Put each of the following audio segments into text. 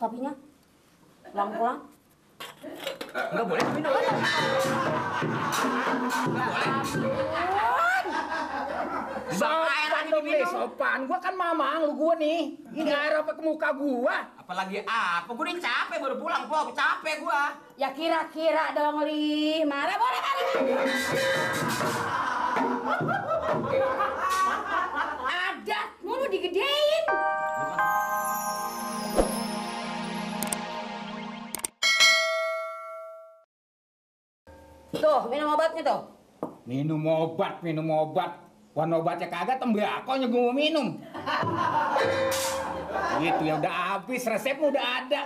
tapinya. Pulang-pulang. Enggak boleh minum. Enggak boleh. Sopan dong nih, sopan. Gua kan mamang lu gua nih. Ini air apa ke muka gua? Apalagi apa? Gua udah capek baru pulang, Pok. Capek gua. Ya kira-kira dong, Li. Marah boleh, marah. Adat mulu digedein. Tuh, minum obatnya tuh. Minum obat. Warna obatnya kagak, tembakonya gua mau minum. Gitu ya udah habis, resepnya udah ada.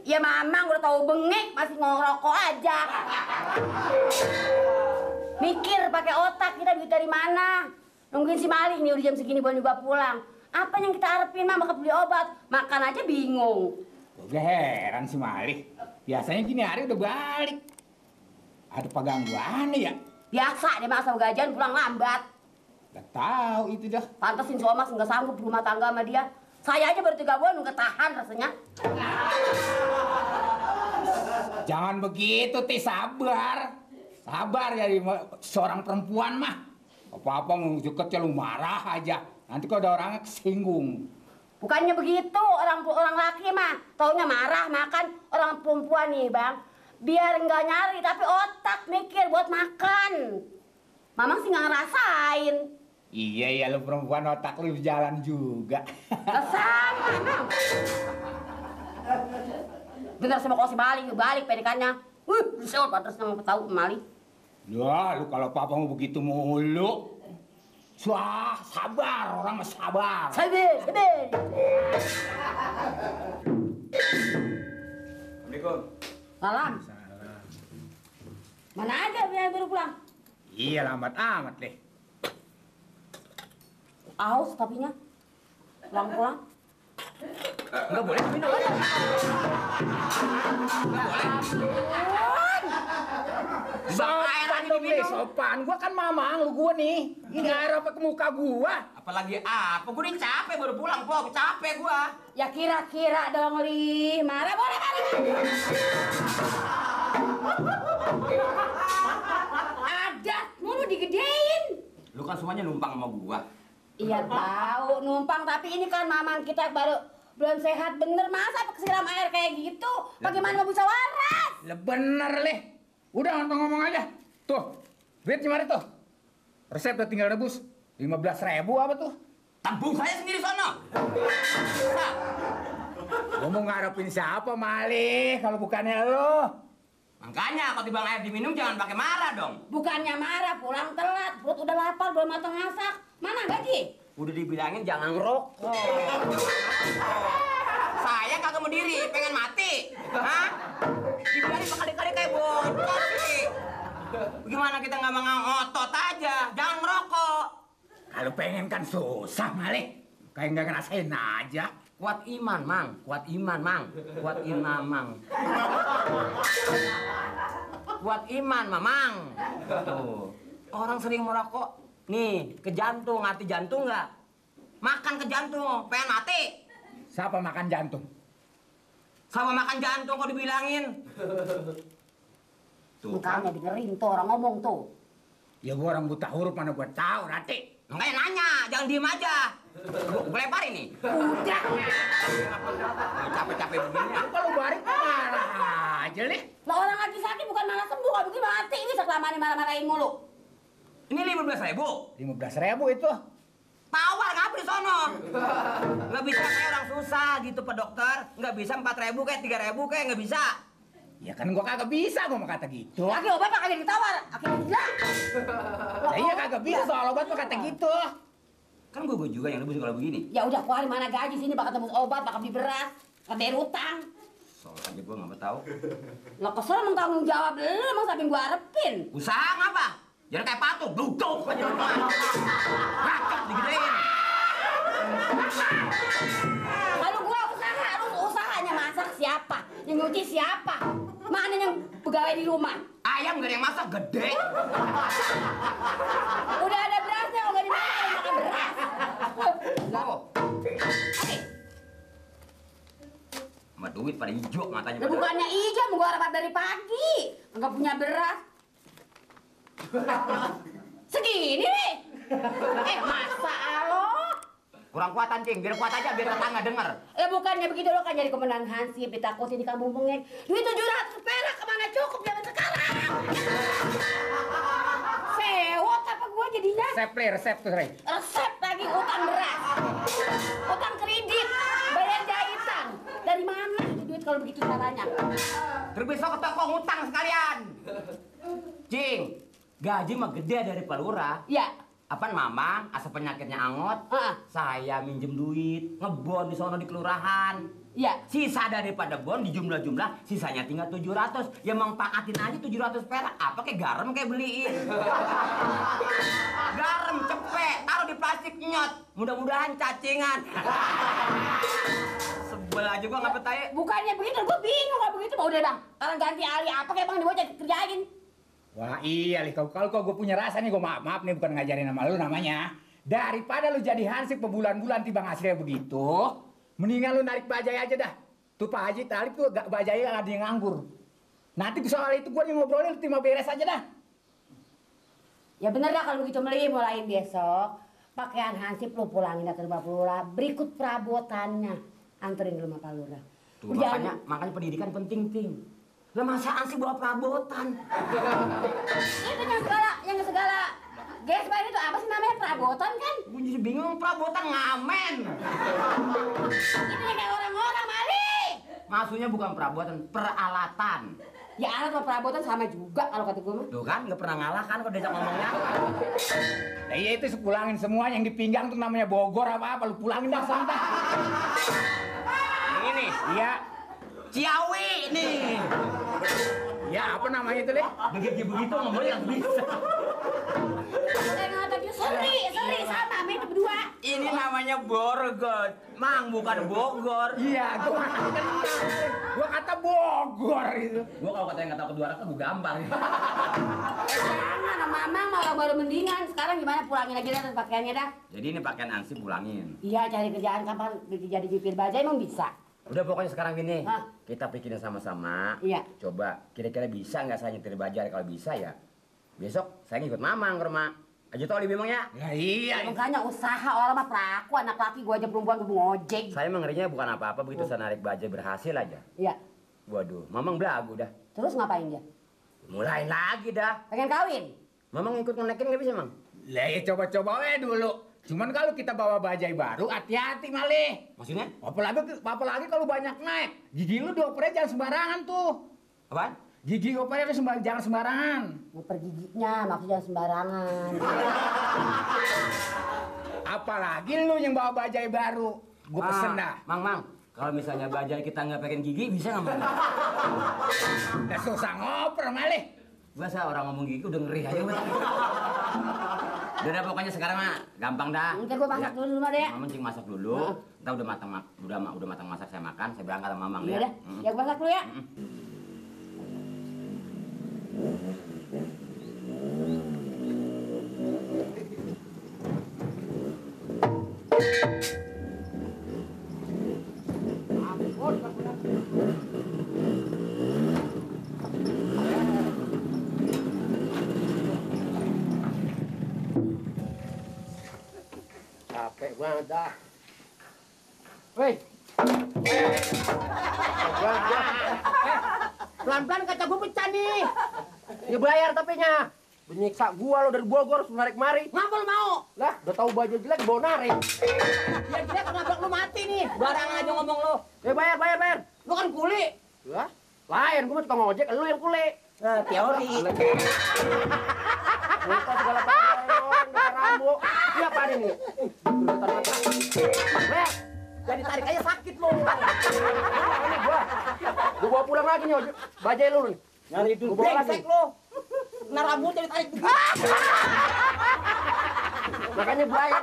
Ya mamang udah tahu bengek masih ngerokok aja. Mikir pakai otak, kita duit dari mana? Nungguin si Mali nih udah jam segini belum juga pulang. Apa yang kita harapin mah bakal beli obat, makan aja bingung. Gue heran si Mali. Biasanya gini hari udah balik. Ada gangguan ya? Biasa dia masa gajian pulang lambat. Gak tahu itu dah. Pantesin si Omas nggak sanggup rumah tangga sama dia. Saya aja baru 3 bulan nggak tahan rasanya. Jangan begitu, Ti, sabar. Sabar ya seorang perempuan mah. Apa-apa mau deket ya lu marah aja. Nanti kalau ada orangnya kesinggung. Bukannya begitu, orang laki mah taunya marah makan. Orang perempuan nih, Bang. Biar nggak nyari tapi otak mikir buat makan. Mamang sih nggak ngerasain. Iya, lu perempuan otak lu jalan juga. Sama, Mang. Bener sama kau si Mali, balik pedikannya. Bisa pantas sama tahu Mali. Ya, lu kalau papa mau begitu mulu. Wah, sabar, orang mah sabar. Sabar. Assalamualaikum. Salam. Mana aja biar baru pulang? Iya, lambat amat deh. Aus tapinya. Pulang-pulang. Enggak boleh minum. Enggak boleh. Sopan dong nih, sopan. Gua kan mamang lu gua nih. Ini air apa ke muka gua? Apalagi apa? Gua udah capek baru pulang, Pok. Capek gua. Ya kira-kira dong, Li. Marah boleh, marah. Adat mulu digedein. Lu kan semuanya numpang sama gua. Iya tahu numpang, tapi ini kan mamang kita baru belum sehat bener, masa kesiram air kayak gitu? Bagaimana mau bisa waras? Lah bener leh. Udah ngomong aja. Tuh, duit gimana tuh? Resep udah tinggal rebus. 15.000 apa tuh? Tabung saya sendiri sono. Bisa. Gua mau ngarepin siapa, Mali, kalau bukannya lo? Makanya kalau timbang air diminum jangan pakai marah dong. Bukannya marah, pulang telat, perut udah lapar, belum matang masak. Mana gaji? Udah dibilangin jangan ngerokok. Saya kagak mau diri, pengen mati. Hah? Dibilangin berkali-kali kayak bocor sih. Gimana kita nggak mau ngotot aja, jangan ngerokok. Kalau pengen kan susah, Mali. Kayak nggak ngerasain aja. Kuat iman, Mang. Kuat iman, Mang. Kuat iman, Mang. Kuat iman, Mamang. Tuh. Orang sering merokok. Nih, ke jantung, hati jantung nggak? Makan ke jantung, pengen mati. Siapa makan jantung? Sama makan jantung kok dibilangin. Tuh kan. Makanya dengerin tuh orang ngomong tuh. Ya gua orang buta huruf mana gua tahu, Rati. Makanya nanya, jangan diem aja. Gue leparin nih. Udah. Capek-capek begini. Kalau balik marah aja, Lih. Lah orang lagi sakit bukan malah sembuh, kalau begini mati. Ini sekelamaan marah-marahin mulu. Ini 15.000. 15.000 itu. Tawar ngapa di sono? Nggak bisa kayak orang susah gitu Pak Dokter. Nggak bisa 4.000 kayak 3.000 kayak nggak bisa. Ya kan gua kagak bisa gua mau kata gitu. Lagi obat kagak ditawar, akhirnya gila. Ya iya kagak bisa soal obat mah kata gitu. Kan gue juga yang lebih kalau begini. Ya udah keluarin mana gaji sini bakal tembus obat, bakal beli beras, bakal bayar utang. Soal aja gue nggak mau tahu. Lo kesel emang tanggung jawab lu, emang saking gua arepin. Usaha ngapa? Jangan kayak patung, duduk aja. Rakyat digedein. Kalau gua usaha, lu usahanya masak siapa? Yang nyuci siapa? Mana yang pegawai di rumah? Ayam gak ada yang masak, gede. Udah ada berasnya, kalau nggak dimakan makan beras. Oh. Oke. Sama duit pada hijau matanya. Lah bukannya hijau, mau gua rapat dari pagi. Enggak punya beras. Segini nih. Masa lo? Kurang kuatan, Cing. Biar kuat aja, biar tetangga denger. Bukannya begitu lo kan jadi komandan Hansip, ditakutin di kampung bengek. Duit 700 perak kemana cukup zaman sekarang? Sewot apa gua jadinya? Resep tuh, Rey. Resep lagi utang beras, utang kredit, bayar jahitan. Dari mana itu duit kalau begitu caranya? Terus besok ke toko ngutang sekalian. Cing, gaji mah gede dari Pak Lurah. Ya. Apaan Mamang, asal penyakitnya angot, saya minjem duit, ngebon di sono di kelurahan. Iya. Sisa daripada bon di jumlah-jumlah, sisanya tinggal 700. Ya Mang pakatin aja 700 perak. Apa kayak garam kayak beliin. Garam cepet, taruh di plastik nyot. Mudah-mudahan cacingan. Sebel aja gua ngapa taye. Bukannya begitu, gua bingung kalau begitu. Mau udah bang, orang ganti Ali apa kayak bang dibaca kerjain. Wah iya, kalau gue punya rasa nih, gue maaf nih bukan ngajarin sama lu namanya. Daripada lu jadi hansip berbulan-bulan tiba hasilnya begitu, mendingan lu narik bajai aja dah. Tuh Pak Haji tarik tuh bajai ada yang nganggur. Nanti soal itu gue ngobrolin, terima beres aja dah. Ya bener dah kalau begitu Meli, mulai besok pakaian hansip lu pulangin ke rumah Pak Lurah. Berikut perabotannya anterin ke rumah Pak Lurah. Tuh makanya pendidikan penting, Ting. Lah masaan sih bawa perabotan? Itu yang segala. Gesper itu apa sih namanya, perabotan kan? Gue jadi bingung, perabotan ngamen. Itu yang kayak orang-orang Mali. Maksudnya bukan perabotan, peralatan. Ya alat sama perabotan sama juga kalau kata gue mah. Tuh kan, nggak pernah ngalah kan kalau diajak ngomongnya. Nah, iya itu pulangin semua yang di pinggang tuh namanya Bogor apa-apa, lu pulangin dah santai. Yang ini? Iya. Ciawi nih. Ya apa namanya itu, Le? Begitu ngomongnya nggak bisa. Saya ngatakin seri sama sama itu berdua. Ini namanya Borgol, Mang bukan Bogor. Iya, gua kata Bogor itu. Gua kalau katanya nggak tahu kedua arah, gua gambar. Jangan, mamang malah baru mendingan. Sekarang gimana, pulangin aja dah pakaiannya dah. Jadi ini pakaian ansip pulangin. Iya, cari kerjaan kapan jadi jupir bajai emang bisa. Udah pokoknya sekarang gini, Hah? kita pikirin sama-sama. Iya. Coba kira-kira bisa nggak saya nyetir bajai? Kalau bisa ya, besok saya ngikut Mamang ke rumah. Aja tau lebih memangnya. Ya iya. Makanya usaha orang mah pelaku, anak laki gua aja perempuan gua ngojek. Saya mengerinya bukan apa-apa begitu saya narik bajai berhasil aja. Iya. Waduh, Mamang belagu dah. Terus ngapain dia? Mulai lagi dah. Pengen kawin? Mamang ikut ngenekin nggak bisa, Mang? Lah ya coba-coba dulu. Cuman kalau kita bawa bajai baru, hati-hati malih. Maksudnya? Apalagi kalau banyak naik. Gigi lu diopernya jangan sembarangan tuh. Apaan? Gigi opernya jangan sembarangan. Nguper giginya, maksudnya sembarangan. Apalagi lu yang bawa bajai baru. Gue pesen dah. Mang, kalau misalnya bajai kita nggak pengen gigi, bisa nggak, Mang? Udah susah ngoper malih. Biasa orang ngomong gigi udah ngeri aja, Mang. Udah pokoknya sekarang mah gampang dah. Ntar gua masak dulu rumah deh. Mama cing masak dulu. Ntar udah matang masak saya makan, saya berangkat sama Mamang Iya deh. dah, ya gua masak dulu ya. Capek banget dah. Woi. Pelan-pelan kaca gue pecah nih. Ya bayar tapinya. Menyiksa gua lo dari Bogor suruh narik mari. Ngapa lu mau? Lah, udah tahu baju jelek bawa narik. Ya jelek kenapa lu mati nih? Barang aja ngomong lu. Bayar. Lu kan kuli. Lah, lain gua mah tukang ojek, lu yang kule. Teori. Lupa segala pakai rambu. Siapa ini? Weh, jadi tarik aja sakit lo. Ini gua bawa pulang lagi nih bajai lu nih. Nyari itu brengsek lo. Nah rambut jadi tarik. Makanya bayar.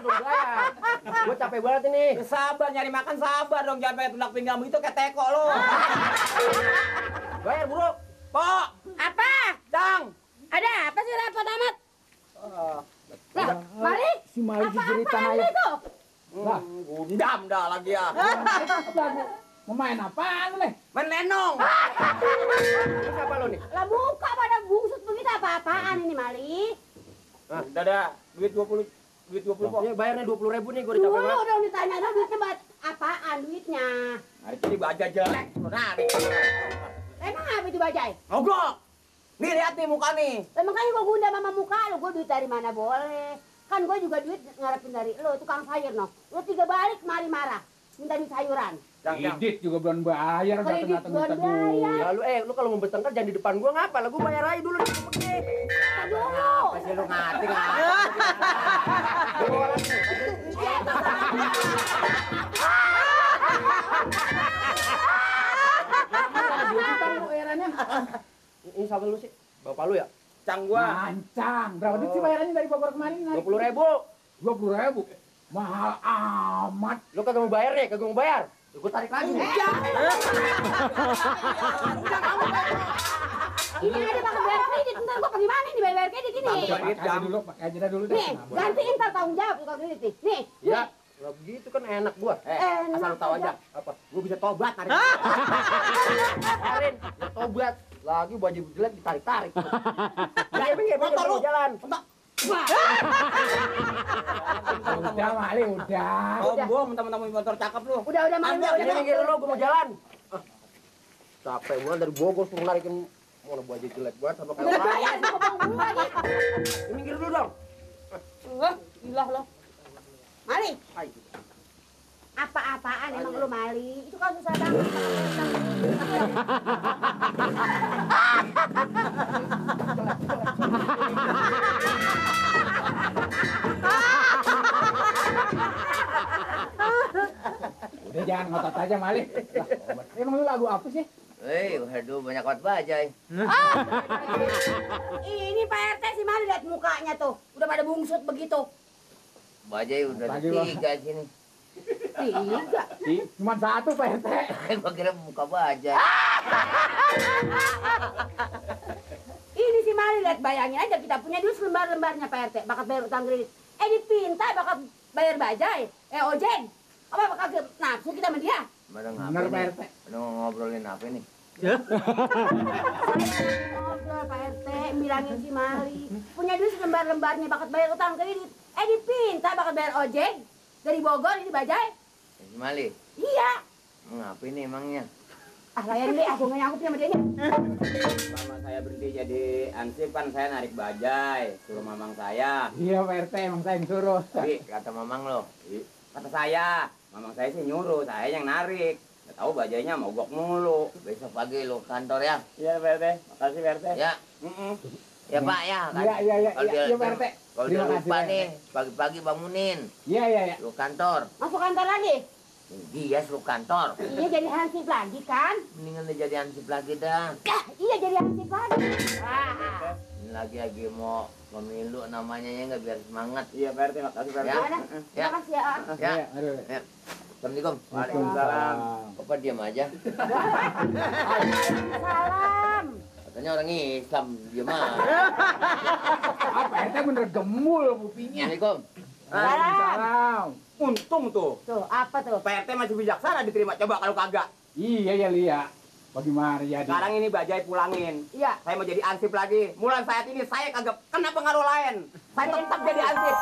Gua capek banget ini. Sabar nyari makan, sabar dong, jangan pakai tunak pinggang begitu kayak teko lo. Bayar, Bro. Pok, Apa? dang. Ada apa sih repot amat? Lah, Mali? Si Mali Apa-apaan dijeritan aja. itu? Gundam dah lagi ya. Mau main apaan lu, Le? Main lenong. Ini siapa lo nih? Lah muka pada bungsut begitu apa-apaan ini Mali? Udah ada duit 20 kok. Ini bayarnya 20.000 nih, gue udah Dulu capek banget. dong ditanya dong duitnya buat apaan duitnya? Hari ini baja jelek, narik. Emang apa itu bajai? Mogok. Nih lihat nih muka nih. Lah makanya gua gunda mama muka lu, gua duit dari mana boleh. Kan gua juga duit ngarepin dari lu, tukang sayur noh. Lu 3 balik mari marah, minta duit sayuran. Kredit juga belum bayar, Kredit datang-datang belum minta duit. bayar. Lalu lu kalau mau bertengkar jangan di depan gua ngapa? Lah gua bayar aja dulu nih pergi. Dulu. Pasti lu ngati ngapa. Ini sama lu sih. Bapak lu ya? Cang gua. Lancang. Berapa duit sih bayarannya dari Bogor kemarin? 20.000. 20.000. Mahal amat. Lu kagak mau bayar nih, kagak mau bayar. Gua tarik lagi. Ini ada pakai bayar kredit, ntar gua pergi mana nih bayar kredit ini? Pakai aja dulu, pakai aja dulu. Nih, gantiin ntar tanggung jawab tukang kredit nih. Nih, Ya, lah begitu kan enak gua. Asal lu tahu aja. Apa? Gua bisa tobat hari ini. Kemarin gua tobat. Lagi baju jelek ditarik-tarik. Minggir, Motor lu. jalan. Udah, Mali, udah. Sombong mentang-mentang punya motor cakep lu. udah malam Ada, udah. Minggir dulu, gua mau jalan. Capek gua dari Bogor suruh narikin mana baju jelek banget sama kayak Udah orang. bayar sama bang gua lagi. Minggir dulu dong. Gila lo. Mali, Hai. apa-apaan emang lu Mali? Itu kan susah banget. Udah jangan ngotot aja, Mali. Lah, emang lu lagu apa sih? Waduh, banyak banget bajai. Ini Pak RT si Mali lihat mukanya tuh. Udah pada bungsut begitu. Bajai udah Pagi, Bang. 3 sini. 3. Cuma satu, Pak RT. Gua kira muka bajai. Ini si Mali lihat bayangin aja kita punya duit lembar-lembarnya Pak RT. Bakat bayar utang kredit. Dipinta bakat bayar bajai. Ojek. Apa bakal nafsu kita sama dia? Mana Bener, Pak ngapain RT. nih? Mana ngobrolin apa nih? Saya ngobrol Pak RT, bilangin si Mali. Punya duit lembar-lembarnya bakat bayar utang kredit. Dipinta bakat bayar ojek. Dari Bogor ini bajai. Si Mali, Iya. ngapain nih emangnya? Layan deh, aku nggak nyangkut sama dia nih. Mama saya berhenti jadi ansip kan saya narik bajai. Suruh mamang saya. Iya, Pak RT, emang saya yang suruh. Tapi kata mamang lo, Kata saya, mamang saya sih nyuruh, saya yang narik. Nggak tahu bajainya mogok mulu. besok pagi lo kantor ya? Iya Pak RT, makasih Pak RT. Ya, ya Pak ya. Kan? Iya, iya, iya, Kalau iya, dia- Pak RT. Kalau Terima dia kasih, lupa Pak RT. nih, pagi-pagi bangunin. Iya, iya, iya. Lu kantor. Masuk kantor lagi? Dia suruh kantor. Iya jadi hansip lagi kan? Mendingan dia jadi ansip lagi dah. Iya jadi hansip lagi. Ini lagi mau pemilu namanya ya nggak biar semangat. Iya Pak RT, makasih Pak RT. Ya. Mana? Ya. Makasih ya. Ya. Iya, aduh. Ya. Assalamualaikum. Waalaikumsalam. Bapak diam aja. Salam. Katanya orang Islam diam aja. Ah, Pak RT bener gemul bupinya. Assalamualaikum. Waalaikumsalam. Untung tuh. Tuh apa tuh? Pak RT masih bijaksana diterima, coba kalau kagak. Iya, ya Lia. Bagaimana jadi? Sekarang ini bajai pulangin. Iya. Saya mau jadi ansip lagi. Mulai saat ini saya kagak kena pengaruh lain. Saya tetap jadi ansip.